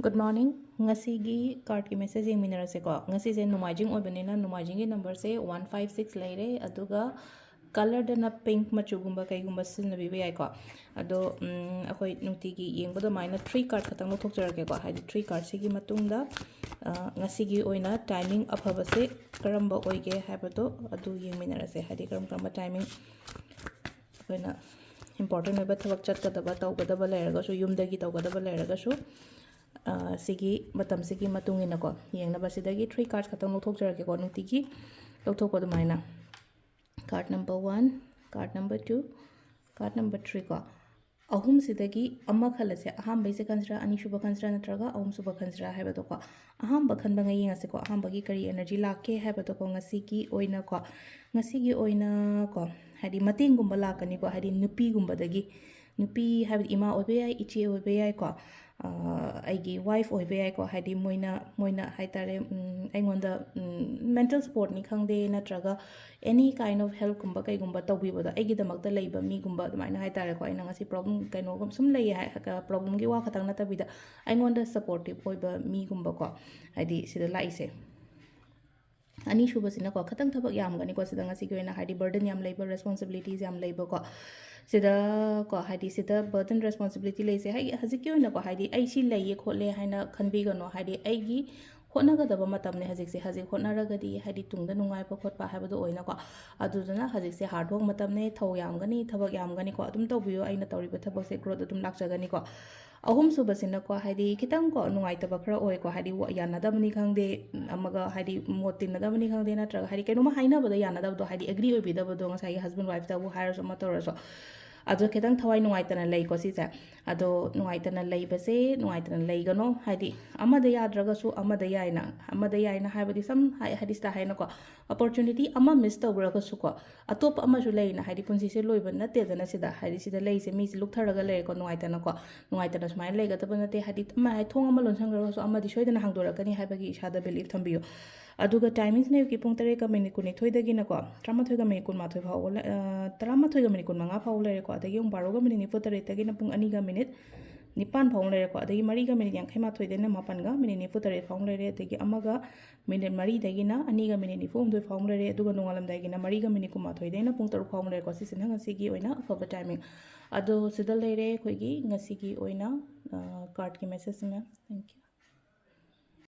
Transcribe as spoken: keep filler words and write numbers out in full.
Good morning. ꯉꯁꯤꯒꯤ cardꯀꯤ message ꯌꯦꯡꯃꯤꯟꯅꯔꯁꯦꯀꯣ. ꯉꯁꯤꯁꯦ ꯅꯣꯡꯃꯥꯏꯖꯤꯡ ꯑꯣꯏꯕꯅꯤꯅ ꯅꯣꯡꯃꯥꯏꯖꯤꯡꯒꯤ numberꯁꯦ one five six ꯂꯩꯔꯦ, ꯑꯗꯨꯒ colourꯗꯅ pink ꯃꯆꯨꯒꯨꯝꯕ ꯀꯩꯒꯨꯝꯕ ꯁꯤꯖꯤꯟꯅꯕꯤꯕ ꯌꯥꯏꯀꯣ. ꯑꯗꯣ ꯎꯝ, ꯑꯩꯈꯣꯏ ꯅꯨꯡꯇꯤꯒꯤ ꯌꯦꯡꯕ ꯑꯗꯨꯃꯥꯏꯅ three card ꯈꯛꯇꯪ ꯂꯧꯊꯣꯛꯆꯔꯛꯀꯦꯀꯣ. ꯍꯥꯏꯗꯤ three cardꯁꯤꯒꯤ ꯃꯇꯨꯡꯗ ꯑ, ꯉꯁꯤꯒꯤ ꯑꯣꯏꯅ timing ꯑꯐꯕꯁꯦ ꯀꯔꯝꯕ ꯑꯣꯏꯒꯦ ꯍꯥꯏꯕꯗꯣ ꯑꯗꯨ ꯌꯦꯡꯃꯤꯟꯅꯔꯁꯦ꯫ ꯍꯥꯏꯗꯤ ꯀꯔꯝ ꯀꯔꯝꯕ timing ꯑꯩꯈꯣꯏꯅ important ꯑꯣꯏꯕ ꯊꯕꯛ ꯆꯠꯀꯗꯕ, ꯇꯧꯒꯗꯕ ꯂꯩꯔꯒꯁꯨ, ꯌꯨꯝꯗꯒꯤ ꯇꯧꯒꯗꯕ ꯂꯩꯔꯒꯁꯨ, ꯑ, ꯁꯤꯒꯤ ꯃꯇꯝꯁꯤꯒꯤ ꯃꯇꯨꯡ ꯏꯟꯅꯀꯣ ꯌꯦꯡꯅꯕ꯫ ꯁꯤꯗꯒꯤ three cards ꯈꯛꯇꯪ ꯂꯧꯊꯣꯛꯆꯔꯛꯀꯦꯀꯣ, ꯅꯨꯡꯇꯤꯒꯤ ꯂꯧꯊꯣꯛꯄ ꯑꯗꯨꯃꯥꯏꯅ꯫ Card number one, card number two, card number three ꯀꯣ꯫ ꯑꯍꯨꯝꯁꯤꯗꯒꯤ ꯑꯃ ꯈꯜꯂꯁꯦ꯫ ꯑꯍꯥꯟꯕꯩꯁꯦ ꯈꯟꯁꯤꯔꯥ, ꯑꯅꯤꯁꯨꯕ ꯈꯟꯁꯤꯔꯥ, ꯅꯠꯇ꯭ꯔꯒ ꯑꯍꯨꯝꯁꯨꯕ ꯈꯟꯁꯤꯔꯥ ꯍꯥꯏꯕꯗꯣꯀꯣ꯫ ꯑꯍꯥꯟꯕ ꯈꯟꯕꯉꯩ ꯌꯦꯡꯉꯁꯤꯀꯣ꯫ ꯑꯍꯥꯟꯕꯒꯤ ꯀꯔꯤ energy ꯂꯥꯛꯀꯦ ꯍꯥꯏꯕꯗꯣꯀꯣ, ꯉꯁꯤꯒꯤ ꯑꯣꯏꯅꯀꯣ꯫ ꯉꯁꯤꯒꯤ ꯑꯣꯏꯅꯀꯣ, ꯍꯥꯏꯗꯤ ꯃꯇꯦꯡꯒꯨꯝꯕ ꯂꯥꯛꯀꯅꯤꯀꯣ, ꯍꯥꯏꯗꯤ ꯅꯨꯄꯤꯒꯨꯝꯕꯗꯒꯤ꯫ ꯅꯨꯄꯤ ꯍꯥꯏꯕꯗꯤ ꯏꯃꯥ ꯑꯣꯏꯕ ꯌꯥꯏ, ꯏꯆꯦ ꯑꯣꯏꯕ ꯌꯥꯏꯀꯣ꯫ ꯑ, ꯑꯩꯒꯤ wife ꯑꯣꯏꯕ ꯌꯥꯏꯀꯣ꯫ ꯍꯥꯏꯗꯤ ꯃꯣꯏꯅ, ꯃꯣꯏꯅ ꯍꯥꯏ ꯇꯥꯔꯦ, ꯎꯝ, ꯑꯩꯉꯣꯟꯗ, ꯎꯝ, mental supportꯅꯤ ꯈꯪꯗꯦ, ꯅꯠꯇ꯭ꯔꯒ any kind of helpꯀꯨꯝꯕ ꯀꯩꯒꯨꯝꯕ ꯇꯧꯕꯤꯕꯗꯣ, ꯑꯩꯒꯤꯗꯃꯛꯇ ꯂꯩꯕ ꯃꯤꯒꯨꯝꯕ ꯑꯗꯨꯃꯥꯏꯅ ꯍꯥꯏ ꯇꯥꯔꯦꯀꯣ꯫ ꯑꯩꯅ ꯉꯁꯤ problem ꯀꯩꯅꯣꯒꯨꯝ ꯁꯨꯝ ꯂꯩꯌꯦ ꯍꯥꯏ, problemꯒꯤ ꯋꯥ ꯈꯛꯇꯪ ꯅꯠꯇꯕꯤꯗ, ꯑꯩꯉꯣꯟꯗ supportive ꯑꯣꯏꯕ ꯃꯤꯒꯨꯝꯕꯀꯣ, ꯍꯥꯏꯗꯤ ꯁꯤꯗ ꯂꯥꯛꯏꯁꯦ꯫ ꯑꯅꯤꯁꯨꯕꯁꯤꯅꯀꯣ, ꯈꯤꯇꯪ ꯊꯕꯛ ꯌꯥꯝꯒꯅꯤꯀꯣ ꯁꯤꯗ ꯉꯁꯤꯒꯤ ꯑꯣꯏꯅ, ꯍꯥꯏꯗꯤ burden ꯌꯥꯝ ꯂꯩꯕ, responsibilities ꯌꯥꯝ ꯂꯩꯕꯀꯣ꯫ ꯁꯤꯗꯀꯣ, ꯍꯥꯏꯗꯤ ꯁꯤꯗ burden, responsibility ꯂꯩꯁꯦ꯫ ꯍꯥꯏ-, ꯍꯧꯖꯤꯛꯀꯤ ꯑꯣꯏꯅꯀꯣ, ꯍꯥꯏꯗꯤ ꯑꯩ ꯁꯤ ꯂꯩꯌꯦ ꯈꯣꯠꯂꯦ ꯍꯥꯏꯅ ꯈꯟꯕꯤꯒꯅꯣ꯫ ꯍꯥꯏꯗꯤ ꯑꯩꯒꯤ ꯍꯣꯠꯅꯒꯗꯕ ꯃꯇꯝꯅꯦ ꯍꯧꯖꯤꯛꯁꯦ꯫ ꯍꯧꯖꯤꯛ ꯍꯣꯠꯅꯔꯒꯗꯤ ꯍꯥꯏꯗꯤ ꯇꯨꯡꯗ ꯅꯨꯡꯉꯥꯏꯕ ꯈꯣꯠꯄ ꯍꯥꯏꯕꯗꯣ ꯑꯣꯏꯅꯀꯣ꯫ ꯑꯗꯨꯗꯨꯅ ꯍꯧꯖꯤꯛꯁꯦ hard work ꯃꯇꯝꯅꯦ, ꯊꯧ ꯌꯥꯝꯒꯅꯤ, ꯊꯕꯛ ꯌꯥꯝꯒꯅꯤꯀꯣ꯫ ꯑꯗꯨꯝ ꯇꯧꯕꯤꯌꯣ, ꯑꯩꯅ ꯇꯧꯔꯤꯕ ꯊꯕꯛꯁꯦ growth ꯑꯗꯨꯝ ꯂꯥꯛꯆꯒꯅꯤꯀꯣ꯫ ꯑꯍꯨꯝꯁꯨꯕꯁꯤꯅꯀꯣ, ꯍꯥꯏꯗꯤ ꯈꯤꯇꯪꯀꯣ ꯅꯨꯡꯉꯥꯏꯇꯕ ꯈꯔ ꯑꯣꯏꯀꯣ, ꯍꯥꯏꯗꯤ ꯋꯥ-, ꯌꯥꯅꯗꯕꯅꯤ ꯈꯪꯗꯦ, ꯑꯃꯒ ꯍꯥꯏꯗꯤ ꯃꯣꯠ ꯇꯤꯟꯅꯗꯕꯅꯤ ꯈꯪꯗꯦ, ꯅꯠꯇ꯭ꯔꯒ ꯍꯥꯏꯗꯤ ꯀꯩꯅꯣꯝꯃ ꯍꯥꯏꯅꯕꯗ ꯌꯥꯅꯗꯕꯗꯣ, ꯍꯥꯏꯗꯤ agree ꯑꯣꯏꯕꯤꯗꯕꯗꯣ, ꯉꯁꯥꯏꯒꯤ husband wifeꯇꯕꯨ ꯍꯥꯏꯔꯁꯨ ꯑꯃ ꯇꯧꯔꯁꯨ꯫ ꯑꯗꯣ ꯈꯤꯇꯪ ꯊꯋꯥꯏ ꯅꯨꯡꯉꯥꯏꯇꯅ ꯂꯩꯀꯣ ꯁꯤꯁꯦ꯫ ꯑꯗꯣ ꯅꯨꯡꯉꯥꯏꯇꯅ ꯂꯩꯕꯁꯦ ꯅꯨꯡꯉꯥꯏꯇꯅ ꯂꯩꯒꯅꯣ, ꯍꯥꯏꯗꯤ ꯑꯃꯗ ꯌꯥꯗ꯭ꯔꯒꯁꯨ ꯑꯃꯗ ꯌꯥꯏꯅ, ꯑꯃꯗ ꯌꯥꯏꯅ ꯍꯥꯏꯕꯗꯤ ꯁꯝ ꯍꯥꯏ-, ꯍꯥꯏꯗꯤ ꯁꯤꯗ ꯍꯥꯏꯅꯀꯣ, opportunity ꯑꯃ miss ꯇꯧꯈ꯭ꯔꯒꯁꯨꯀꯣ, ꯑꯇꯣꯞꯄ ꯑꯃꯁꯨ ꯂꯩꯅ, ꯍꯥꯏꯗꯤ ꯄꯨꯟꯁꯤꯁꯦ ꯂꯣꯏꯕ ꯅꯠꯇꯦꯗꯅ ꯁꯤꯗ, ꯍꯥꯏꯗꯤ ꯁꯤꯗ ꯂꯩꯁꯦ ꯃꯤꯁꯦ ꯂꯨꯞꯊꯔꯒ ꯂꯩꯔꯦꯀꯣ ꯅꯨꯡꯉꯥꯏꯇꯅꯀꯣ꯫ ꯅꯨꯡꯉꯥꯏꯇꯅ ꯁꯨꯃꯥꯏꯅ ꯂꯩꯒꯗꯕ ꯅꯠꯇꯦ, ꯍꯥꯏꯗꯤ ꯑꯃ ꯍꯥꯏ-, ꯊꯣꯡ ꯑꯃ ꯂꯣꯟꯁꯤꯟꯈ꯭ꯔꯒꯁꯨ ꯑꯃꯗꯤ ꯁꯣꯏꯗꯅ ꯍꯥꯡꯗꯣꯔꯛꯀꯅꯤ ꯍꯥꯏꯕꯒꯤ ꯏꯁꯥꯗ belief ꯊꯝꯕꯤꯌꯨ꯫ ꯑꯗꯨꯒ timingꯁꯤꯅ ꯑꯌꯨꯛꯀꯤ ꯄꯨꯡ ꯇꯔꯦꯠꯀ minute ꯀꯨꯟꯅꯤꯊꯣꯏꯗꯒꯤꯅꯀꯣ ꯇꯔꯥꯃꯥꯊꯣꯏꯒ minute ꯀꯨꯟꯃꯥꯊꯣꯏ ꯐꯥꯎꯕ ꯂꯩ-, ꯑ, ꯇꯔꯥꯃꯥꯊꯣꯏꯒ minute ꯀꯨꯟꯃꯉꯥ ꯐꯥꯎꯕ ꯂꯩꯔꯦꯀꯣ꯫ ꯑꯗꯒꯤ ꯑꯃꯨꯛ ꯕꯥꯔꯣꯒ minute ꯅꯤꯐꯨ ꯇꯔꯦꯠꯇꯒꯤꯅ ꯄꯨꯡ ꯑꯅꯤꯒ minute ꯅꯤꯄꯥꯟ ꯐꯥꯎ ꯑꯃ ꯂꯩꯔꯦꯀꯣ꯫ ꯑꯗꯒꯤ ꯃꯔꯤꯒ ꯃꯤꯅꯤꯠ ꯌꯥꯡꯈꯩ ꯃꯥꯊꯣꯏꯗꯩꯅ ꯃꯥꯄꯟꯒ ꯃꯤꯅꯤꯠ ꯅꯤꯐꯨ ꯇꯔꯦꯠ ꯐꯥꯎ ꯑꯃ ꯂꯩꯔꯦ꯫ ꯑꯗꯒꯤ ꯑꯃꯒ ꯃꯤꯅꯤꯠ ꯃꯔꯤꯗꯒꯤꯅ ꯑꯅꯤꯒ ꯃꯤꯅꯤꯠ ꯅꯤꯐꯨ ꯍꯨꯝꯗꯣꯏ ꯐꯥꯎ ꯑꯃ ꯂꯩꯔꯦ꯫ ꯑꯗꯨꯒ ꯅꯣꯡꯉꯥꯜꯂꯝꯗꯥꯏꯒꯤꯅ ꯃꯔꯤꯒ ꯃꯤꯅꯤꯠ ꯀꯨꯟꯃꯥꯊꯣꯏꯗꯩꯅ ꯄꯨꯡ ꯇꯔꯨꯛ ꯐꯥꯎ ꯑꯃ ꯂꯩꯔꯦꯀꯣ꯫ ꯁꯤꯁꯤꯅ ꯉꯁꯤꯒꯤ ꯑꯣꯏꯅ ꯑꯐꯕ timing꯫ ꯑꯗꯣ ꯁꯤꯗ ꯂꯩꯔꯦ ꯑꯩꯈꯣꯏꯒꯤ ꯉꯁꯤꯒꯤ ꯑꯣꯏꯅ, ꯑ, cardꯀꯤ messageꯁꯤꯅ꯫ Thank you꯫